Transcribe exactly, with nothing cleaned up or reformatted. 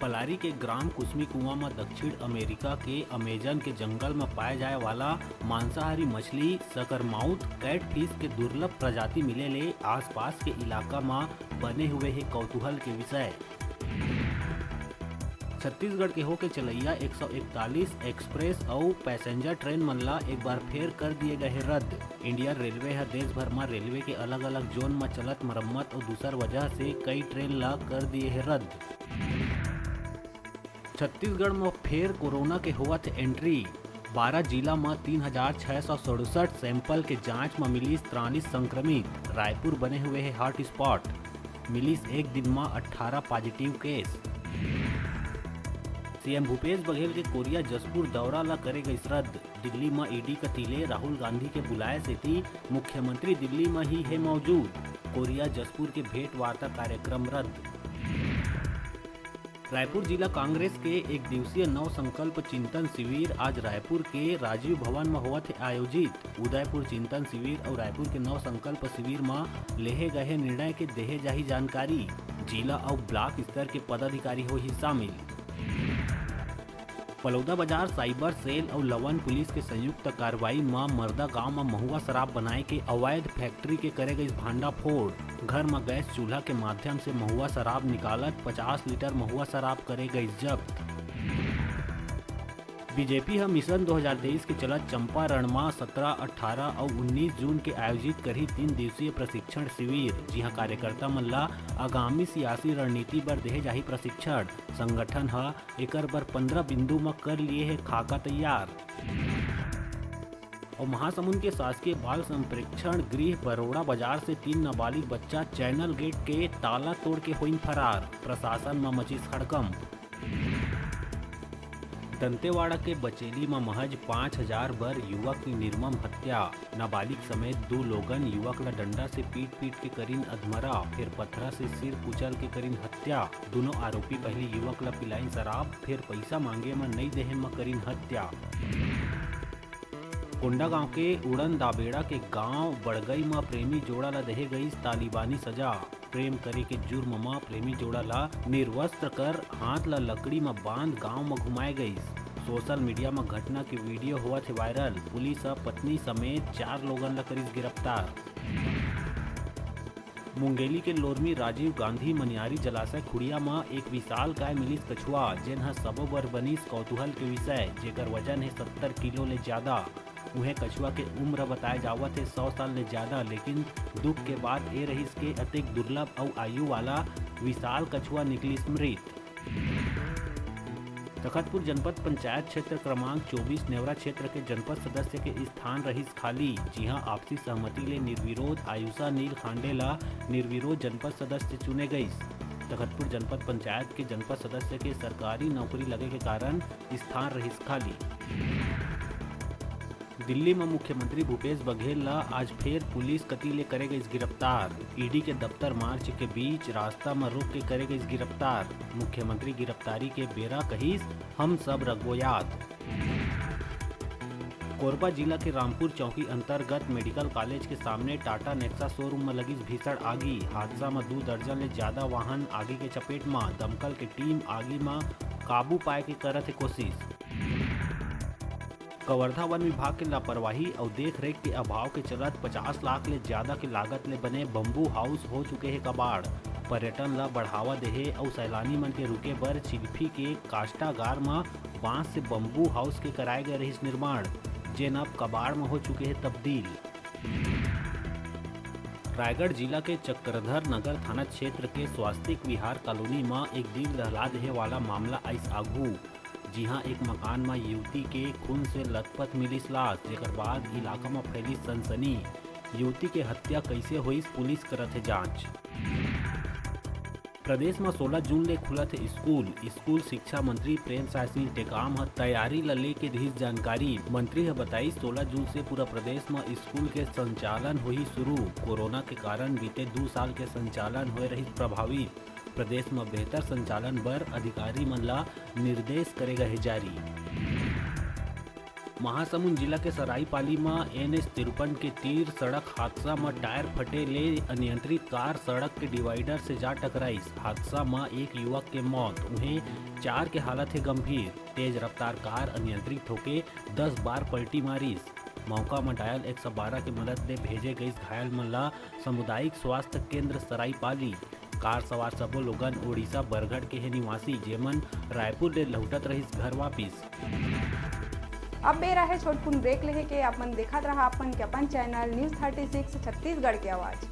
पलारी के ग्राम कुसमी कुआं म दक्षिण अमेरिका के अमेजन के जंगल म पाए जाए वाला मांसाहारी मछली सकरमाउथ कैटफिश के दुर्लभ प्रजाति मिले ले आसपास के इलाका म बने हुए हे कौतूहल के विषय। छत्तीसगढ़ के होके चलैया एक सौ इकतालीस एक्सप्रेस अउ पैसेंजर ट्रेन मन ला एक बार फेर कर दिए गए हे रद्द। इंडियन रेलवे ह देश भर म रेलवे के अलग-अलग जोन म चलत मरम्मत अउ दूसर वजह से कई ट्रेन ला कर दिए हे रद्द। छत्तीसगढ़ म फेर कोरोना के होवत हे एंट्री। बारह जिला म तीन हजार छह सौ सड़सठ सैंपल के जांच म मिलिस तिरालीस संक्रमित। रायपुर बने हुए हे हॉटस्पॉट। मिलिस एक दिन म अट्ठारह positive cash. CM Bhupesh Baghel के कोरिया जशपुर दौरा ल करे गइस रद्द। दिल्ली म ईडी कति ले राहुल गांधी के बुलाए सेती मुख्यमंत्री दिल्ली म ही हे मौजूद। कोरिया जशपुर के भेंट वार्ता कार्यक्रम रद्द। रायपुर जिला कांग्रेस के एक दिवसीय नव संकल्प चिंतन शिविर आज रायपुर के राजीव भवन म होवत हे आयोजित। उदयपुर चिंतन शिविर अउ रायपुर के नव संकल्प शिविर म लेहे गए निर्णय के देहे जाही जानकारी। जिला अउ ब्लॉक स्तर के पदाधिकारी होही शामिल। बलौदाबाजार साइबर सेल अउ लवन पुलिस के संयुक्त कार्रवाई म मरदा गांव म महुआ शराब बनाए के अवैध फैक्ट्री के करे गइस भांडाफोड़। घर म गैस चूल्हा के माध्यम से महुआ शराब निकालत पचास लीटर महुआ शराब करे गइस जब्त। बीजेपी ह मिशन दो हज़ार तेईस के चलत चंपारण म सत्रह, अट्ठारह अउ उन्नीस जून के आयोजित करही तीन दिवसीय प्रशिक्षण शिविर, जिहां कार्यकर्ता मन ला आगामी सियासी रणनीति बर देहे जाही प्रशिक्षण। संगठन ह एकर बर पंद्रह बिंदु म कर लिए हे खाका तैयार। अउ महासमुंद के शासकीय बाल संप्रेक्षण गृह बरोड़ा बाजार से तीन नाबालिग बच्चा चैनल गेट के ताला तोड़ के होइन फरार, प्रशासन म मचिस हड़कंप। दंतेवाड़ा के बचेली म महज पाँच हजार बर युवक के निर्मम हत्या, नाबालिग समेत दू लोगन युवक ल डंडा से पीट पीट के करिन अधमरा, फेर पथरा से सिर कुचल के करिन हत्या। दुनों आरोपी पहिली युवक ल पिलाइन शराब, फेर पइसा मांगे म नइ देहे म करिन हत्या। कोंडागांव के उड़न दाबेड़ा के गांव बड़गई म प्रेमी जोड़ा ल देहे गईस तालिबानी सजा। प्रेम करे के जुर्म म प्रेमी जोड़ा ल निर्वस्त्र कर हाथ ल लकड़ी म बांध गांव म घुमाए गईस। सोशल मीडिया म घटना के वीडियो होवत हे वायरल। पुलिस ह पत्नी समेत चार लोगन ल करिस गिरफ्तार। मुंगेली के लोरमी राजीव गांधी मनियारी जलाशय खुड़िया म एक विशालकाय मिलिस कछुआ, जेन ह सबो बर बनिस कौतूहल के विषय, जेकर वजन हे सत्तर किलो ले ज्यादा। उहें, कछुआ के उम्र बताए जावत हे सौ साल ले ज्यादा, लेकिन दुख के बात ए रहिस के अतेक दुर्लभ अउ आयु वाला विशाल कछुआ निकलिस मृत। तखतपुर जनपद पंचायत क्षेत्र क्रमांक चौबीस नेवरा क्षेत्र के जनपद सदस्य के स्थान रहिस खाली, जिहां आपसी सहमति ले निर्विरोध आयुषा नील खांडे ला निर्विरोध जनपद सदस्य चुने गईस। तखतपुर जनपद पंचायत के जनपद सदस्य के सरकारी नौकरी लगे के कारण स्थान रहिस खाली। दिल्ली म मुख्यमंत्री भूपेश बघेल ला आज फेर पुलिस कति ले करे गइस गिरफ्तार। ईडी के दफ्तर मार्च के बीच रास्ता म रोक के करे गइस गिरफ्तार। मुख्यमंत्री गिरफ्तारी के बेरा कहिस, "हम सब रखबो याद।" कोरबा जिला के रामपुर चौकी अंतर्गत मेडिकल कॉलेज के सामने टाटा नेक्सा शोरूम म लगिस भीषण आगी। हादसा म दू दर्जन ले ज्यादा वाहन आगी के चपेट म। दमकल के टीम आगी म काबू पाए के करत हे कोशिश। कवर्धा वन विभाग के लापरवाही अउ देख रेख के अभाव के चलत पचास लाख ले ज्यादा के लागत ले बने बम्बू हाउस हो चुके हे कबाड़। पर्यटन ल बढ़ावा देहे अउ सैलानी मन के रुके बर चिल्फी के काष्ठागार म बांस से बम्बू हाउस के कराए गए रहिस निर्माण, जेन अब कबाड़ म हो चुके हे तब्दील। रायगढ़ जिला के चक्रधर नगर थाना क्षेत्र के स्वास्तिक विहार कॉलोनी म एक दिल दहला देहे वाला मामला आइस आघू, जिहां एक मकान म युवती के खून से लथपथ मिलिस लाश, जेकर बाद इलाका म फैलिस सनसनी। युवती के हत्या कइसे होइस, पुलिस करत हे जांच। प्रदेश म सोलह जून ले खुलत हे स्कूल। स्कूल शिक्षा मंत्री प्रेमसाय सिंह टेकाम ह तैयारी ल लेके दिहिस जानकारी। मंत्री ह बताइस, सोलह जून से पूरा प्रदेश म स्कूल के संचालन होही शुरू। कोरोना के कारण बीते दू साल के संचालन होए रहिस प्रभावित। प्रदेश म बेहतर संचालन बर अधिकारी मन ला निर्देश करे गए हे जारी। महासमुंद जिला के सरायपाली म एन एच तिरपन के तीर सड़क हादसा म टायर फटे ले अनियंत्रित कार सड़क के डिवाइडर से जा टकराइस। हादसा म एक युवक के मौत, उहें चार के हालत हे गंभीर। तेज रफ्तार कार अनियंत्रित होके दस बार पलटी मारिस। मौका म डायल एक सौ बारह के मदद ले भेजे गइस घायल मन ला सामुदायिक स्वास्थ्य केंद्र सरायपाली। कार सवार सबो लोगन ओडिशा बरगढ़ के हे निवासी, जेमन रायपुर ले लहुटत रहिस घर वापिस। अब बेरा हे छोटकुन ब्रेक लेहे के। आप मन देखत रहा अपन के अपन channel news thirty six Chhattisgarh के आवाज़।